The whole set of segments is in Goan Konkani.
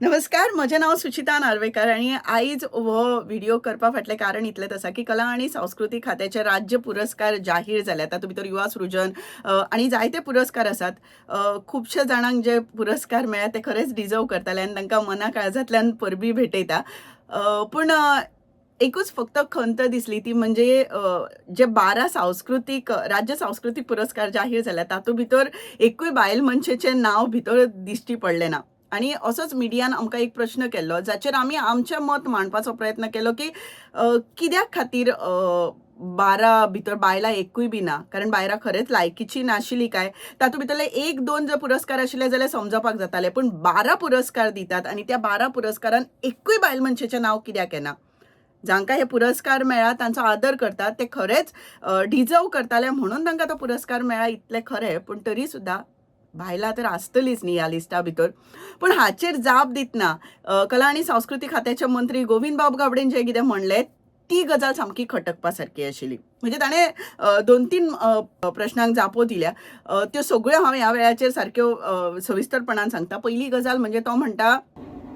नमस्कार, म्हजें नांव सुचिता नार्वेकर आनी आयज हो व्हिडियो करपा फाटलें कारण इतलेंच आसा की कला आनी सांस्कृतीक खात्याचे राज्य पुरस्कार जाहीर जाल्यात. तातूंत भितर युवा सृजन आनी जायते पुरस्कार आसात. खुबशे जाणांक जे पुरस्कार मेळ्ळा ते खरेंच डिजर्व करताले आनी तांकां मना काळजांतल्यान परबीं भेटयता. पूण एकूच फक्त खंत दिसली, ती म्हणजे जे 12 सांस्कृतीक राज्य सांस्कृतीक पुरस्कार जाहीर जाल्यात, तातूंत भितर एकूय बायल मनशेचें नांव भितर दिश्टी पडलें ना. आनी असोच मिडियान आमकां एक प्रश्न केल्लो, जाचेर आमी आमचें मत मांडपाचो प्रयत्न केलो की कित्याक खातीर 12 भितर बायलां एकूय बी ना? कारण बायलां खरेंच लायकीची नाशिल्ली काय? तातूंत भितरले एक दोन जर पुरस्कार आशिल्ले जाल्यार समजपाक जाताले, पूण 12 पुरस्कार दितात आनी त्या 12 पुरस्कारान एकूय बायल मनशेचें नांव कित्याक येना? जांकां हे पुरस्कार मेळ्ळा तांचो आदर करतात, ते खरेंच डिजर्व करताले म्हणून तांकां तो पुरस्कार मेळ्ळा इतलें खरें, पूण तरी सुद्दां बायलां तर आसतलीच न्ही ह्या लिस्टा भितर. पूण हाचेर जाप दितना कला आनी सांस्कृतीक खात्याचे मंत्री गोविंद बाब गावडेन जें कितें म्हणलें ती गजाल सामकी खटकपा सारकी आशिल्ली. म्हणजे ताणें दोन तीन प्रश्नांक जापो दिल्या, त्यो सगळ्यो हांव ह्या वेळाचेर सारक्यो सविस्तरपणान सांगता. पहिली गजाल म्हणजे तो म्हणटा,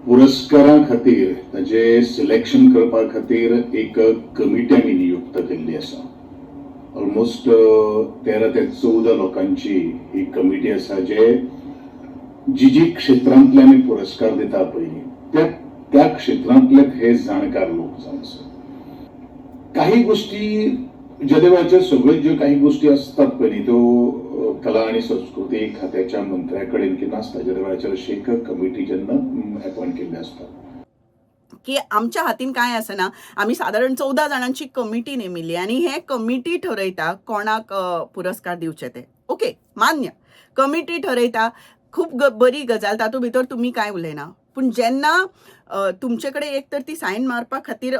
पुरस्कारा खातीर ताजे सिलेक्शन करपा खातीर एक कमिटी आमी नियुक्त केल्ली आसा. ऑलमोस्ट 13 ते 14 लोकांची ही कमिटी आसा, जे जी जी क्षेत्रांतले आमी पुरस्कार दिता पयलीं त्या त्या क्षेत्रांतले हे जाणकार लोक जावन आसा. काही गोष्टी ज्या वेळाचेर सगळ्यो ज्यो काही गोष्टी आसतात पयलीं त्यो कला आनी संस्कृती खात्याच्या मंत्र्या कडेन की नासता. ज्या वेळाचेर अशी एक कमिटी जेन्ना अपॉयंट केल्ली आसता की आमच्या हातीन कांय आसना, आमी सादारण 14 जाणांची कमिटी नेमिल्ली आनी हे कमिटी ठरयता कोणाक पुरस्कार दिवचे ते. ओके, मान्य, कमिटी ठरयता, खूब बरी गजाल, तातूंत भितर तुमी कांय उलयना. पूण जेन्ना तुमचे कडेन एक तर ती सायन मारपा खातीर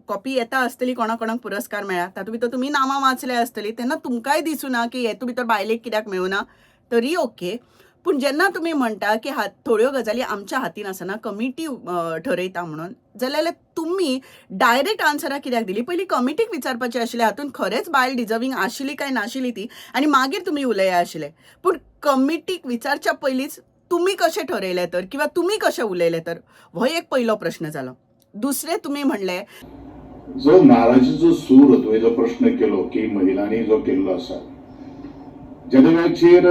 कॉपी येता आसतली कोणा कोणाक पुरस्कार मेळ्ळा, तातूंत भितर तुमी नांवां वाचल्या आसतली, तेन्ना तुमकांय दिसुना की हेतूंत भितर बायलेक कित्याक मेळुना, तरी ओके. पूण जेन्ना तुमी म्हणटा की थोड्यो गजाली आमच्या हातीन आसना, कमिटी ठरयता म्हणून, जाल्यार तुमी डायरेक्ट आन्सरां कित्याक दिली? पयलीं कमिटीक विचारपाचें आशिल्लें हातूंत खरेंच बायल डिजर्वींग आशिल्ली काय नाशिल्ली ती, आनी मागीर तुमी उलया आशिल्ले. पूण कमिटीक विचारच्या पयलींच तुमी कशें ठरयलें तर, किंवा तुमी कशें उलयलें तर, हो एक पयलो प्रश्न जालो. दुसरें तुमी म्हणलें, जो नाराजीचो सूर तुवें जो प्रश्न केलो की महिलांनी जो केल्लो आसा, ज्या वेळाचेर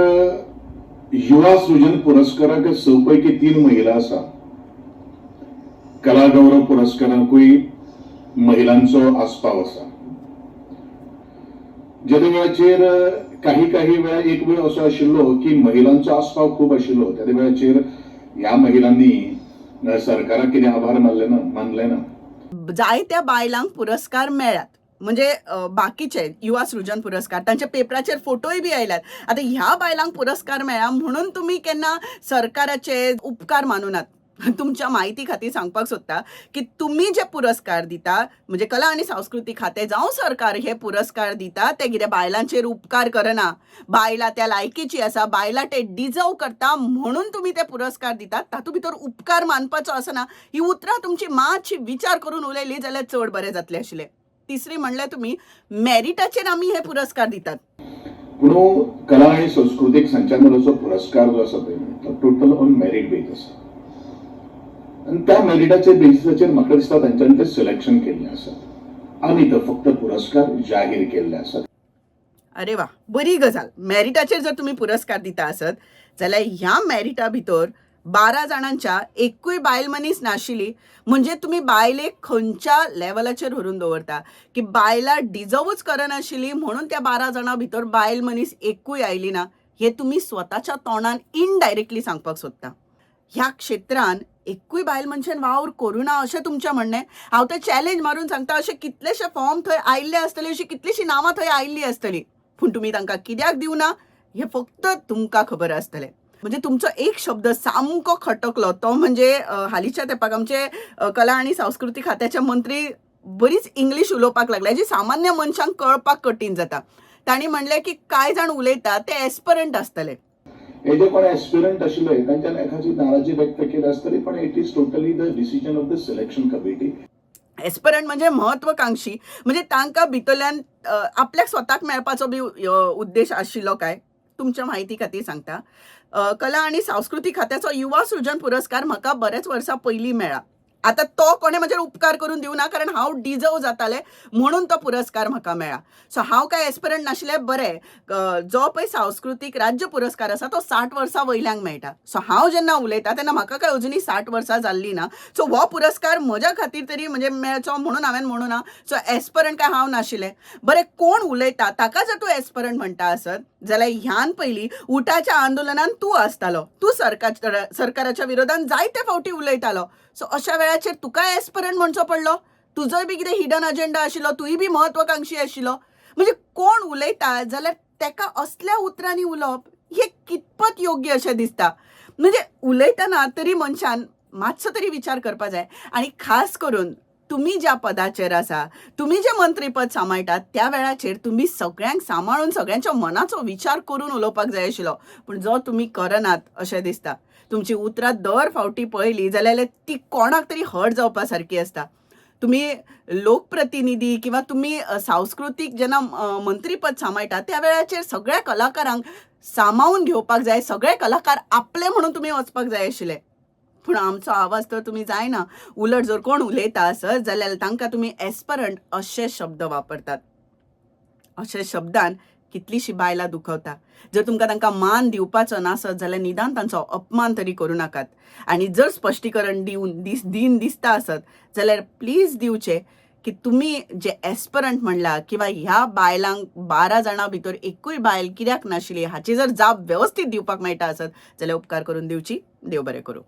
युवा सृजन पुरस्काराक 6 पैकी 3 महिला आसा, कला गौरव पुरस्काराकूय महिलांचो आस्पाव आसा. ज्या वेळाचेर काही काही वेळा एक वेळ असो आशिल्लो की महिलांचो आस्पाव खूब आशिल्लो, त्या वेळाचेर ह्या महिलांनी सरकाराक कितें आभार मानले ना, मानले ना. जायत्या बायलांक पुरस्कार मेळ्ळ्यात, म्हणजे बाकीचे युवा सृजन पुरस्कार तांच्या पेपराचेर फोटोय बी आयल्यात. आतां ह्या बायलांक पुरस्कार मेळ्ळा म्हणून तुमी केन्ना सरकाराचे उपकार मानुनात. तुमच्या म्हायती खातीर सांगपाक सोदता की तुमी जे पुरस्कार दिता, म्हणजे कला आनी सांस्कृतीक खातें जावं सरकार हे पुरस्कार दिता, ते कितें बायलांचेर उपकार करना. बायलां त्या लायकीची आसा, बायलां ते डिजर्व करता म्हणून तुमी ते पुरस्कार दितात, तातूंत भितर उपकार मानपाचो आसना. ही उतरां तुमची मातशी विचार करून उलयली जाल्यार चड बरें जातलें आशिल्लें. तिसरी म्हणल्यार तुमी मॅरिटाचेर आमी हे पुरस्कार दितात. पूण कला आनी संस्कृतीक संचालनालयाचो पुरस्कार जो आसा पळय तो टोटल ऑन मेरीट बेज आसा आनी त्या मेरिटाच्या बेजिसाचेर म्हाका दिसता तांच्यांनी ते सिलेक्शन केल्लें आसा. आमी तर फक्त पुरस्कार जाहीर केल्ले आसात. अरे वा, बरी गजाल. मॅरिटाचेर जर तुमी पुरस्कार दिता आसत जाल्यार ह्या मॅरिटा भितर 12 जाणांच्या एकूय बायल मनीस नाशिल्ली, म्हणजे तुमी बायलेक खंयच्या लेवलाचेर व्हरून दवरता की बायलां डिजर्वूच करनाशिल्ली म्हणून त्या 12 जाणां भितर बायल मनीस एकूय आयली ना, हे तुमी स्वताच्या तोंडान इनडायरेक्टली सांगपाक सोदता. ह्या क्षेत्रान एकूय बायल मनशान वावर करूं ना अशें तुमचें म्हणणें. हांव तर चॅलेंज मारून सांगता, अशे कितलेशे फॉर्म थंय आयिल्ले आसतले, अशी कितलीशीं नांवां थंय आयिल्लीं आसतलीं, पूण तुमी तांकां कित्याक दिवना हें फक्त तुमकां खबर आसतलें. म्हणजे तुमचो एक शब्द सामको खटकलो, तो म्हणजे हालींच्या तेंपाक आमचे कला आनी सांस्कृतीक खात्याचे मंत्री बरीच इंग्लीश उलोवपाक लागले, जी सामान्य मनशांक कळपाक कठीण जाता. तांणी म्हणलें की कांय जाण उलयतात ते एस्परंट आसतले. हे जे कोण एस्पिरंट आशिल्ले तांच्यान एखादी नाराजी व्यक्त केली आसतली, पण it is totally the decision of the selection committee. Aspirant म्हणजे महत्वाकांक्षी, म्हणजे तांकां भितरल्यान आपल्याक स्वताक मेळपाचो बी उद्देश आशिल्लो काय? तुमच्या म्हायती खातीर सांगता. कला आनी सांस्कृतीक खात्याचो युवा सृजन पुरस्कार म्हाका बरेच वर्सां पयलीं मेळ्ळा. आतां तो कोणें म्हजेर उपकार करून दिवना, कारण हांव डिजर्व जातालें म्हणून तो पुरस्कार म्हाका मेळ्ळा. सो हांव कांय एस्पिरंट नाशिल्लें. बरें, जो पळय सांस्कृतीक राज्य पुरस्कार आसा तो 60 वर्सां वयल्यांक मेळटा. सो हांव जेन्ना उलयता तेन्ना म्हाका कांय अजुनूय 60 वर्सां जाल्लीं ना. सो हो पुरस्कार म्हज्या खातीर तरी म्हणजे मेळचो म्हणून हांवें म्हणूं ना. सो एस्परंट काय हांव नाशिल्लें. बरें, कोण उलयता ताका जर तूं एस्परंट म्हणटा आसत जाल्यार ह्यान पयलीं उटाच्या आंदोलनान तूं आसतालो, तूं सरकाराच्या विरोधान जायते फावटी उलयतालो. सो अशा वेळाचेर तुका एस्परंट म्हणचो पडलो? तुजोय बी कितें हिडन अजेंडा आशिल्लो? तूंय बी म्हत्वाकांक्षी आशिल्लो? म्हणजे कोण उलयता जाल्यार तेका असल्या उतरांनी उलोवप हें कितपत योग्य अशें दिसता? म्हणजे उलयतना तरी मनशान मातसो तरी विचार करपा जाय. आनी खास करून तुमी ज्या पदाचेर आसा, तुमी जें मंत्रीपद सांबाळटात, त्या वेळाचेर तुमी सगळ्यांक सांबाळून सगळ्यांच्या मनाचो विचार करून उलोवपाक जाय आशिल्लो, पूण जो तुमी करनात अशें दिसता. तुमची उतरां दर फावटी पळयली जाल्यार ती कोणाक तरी हर्ट जावपा सारकी आसता. तुमी लोकप्रतिनिधी किंवा तुमी सांस्कृतीक जेन्ना मंत्रीपद सांबाळटा त्या वेळाचेर सगळ्या कलाकारांक सामावून घेवपाक जाय, सगळे कलाकार आपले म्हणून तुमी वचपाक जाय आशिल्ले. पूण आमचो आवाज तर तुमी जायना. उलट जर कोण उलयता आसत जाल्यार तांकां तुमी एस्परंट अशे शब्द वापरतात. अशे शब्दान कितलींशीं बायलां दुखवता. जर तुमकां तांकां मान दिवपाचो नासत जाल्यार निदान तांचो अपमान तरी करूं नाकात. आनी जर स्पश्टीकरण दिवन दीन दिसता आसत जाल्यार प्लीज दिवचें की तुमी जे एस्परंट म्हणलां किंवा ह्या बायलांक 12 जाणां भितर एकूय बायल कित्याक नाशिल्ली हाची जर जाप वेवस्थीत दिवपाक मेळटा आसत जाल्यार उपकार करून दिवची. देव बरें करूं.